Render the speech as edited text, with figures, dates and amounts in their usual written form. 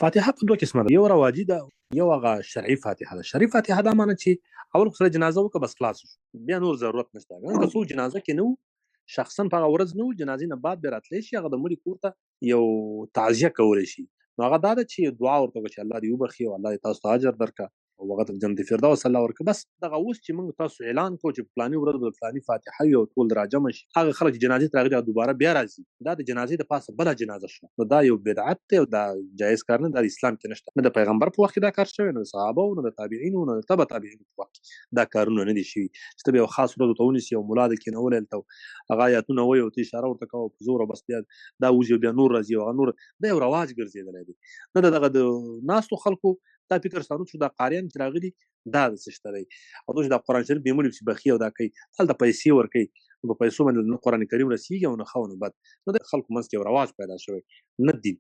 فاتحه په دوه قسمه ده، یو رواجي ده، یو هغه شرعي فاتحه ده. شرعي فاتحه دا معنی چې اول خو سره جنازه وکړه، بس خلاص شو، بیا نور ضرورت نشته. که څوک جنازه کې نه وو، شخصا په هغه ورځ نه وو، جنازې نه بعد بیا راتلی شي، هغه د مړي کور ته یو تعزیه کولی شي. نو هغه دا ده چې دعا ورته وکړه چې الله دې وبخښي او الله دې تاسو ته اجر درکړه او هغه ته جنت فردوس الله ورکړي. بس دغه اوس چې موږ تاسو اعلان کوو چې په فلاني ورځ به فلاني فاتحه وي او ټول راجمع شي، هغه خلک چې جنازې ته راغلي هغه دوباره بیا راځي، دا د جنازې د پاسه بله جنازه شوه. نو دا یو بدعت دی او دا جایز کار نه، دا اسلام کې نشته. نه د پیغمبر په وخت کې دا کار شوی، نه د صحابه، نه د تابعینو، نه د تبع تابعینو په وخت کې دا کارونه نه دي شوي چې ته به یو خاص ورځ ورته ونیسي او ملا دې کېنولی هلته هغه آیاتونه وایي او ته اشاره ورته کوه په زور، بس بیا دا وځي او بیا نور راځي او هغه نور. دا یو رواج ګرځېدلی دی. نه دغه د ناستو خلکو دا فکر سانو چې دا قاریان چې راغلي دا د څه شته دی، او چې دا قرآن شریف بې مړي چې بخي او دا کوي، هلته پیسې ورکوي، نو په پیسو باندې نه قرآن کریم رسیږي او نه ښه او نه بد. نو د خلکو منځ کې یو رواج پیدا شوی، نه دین.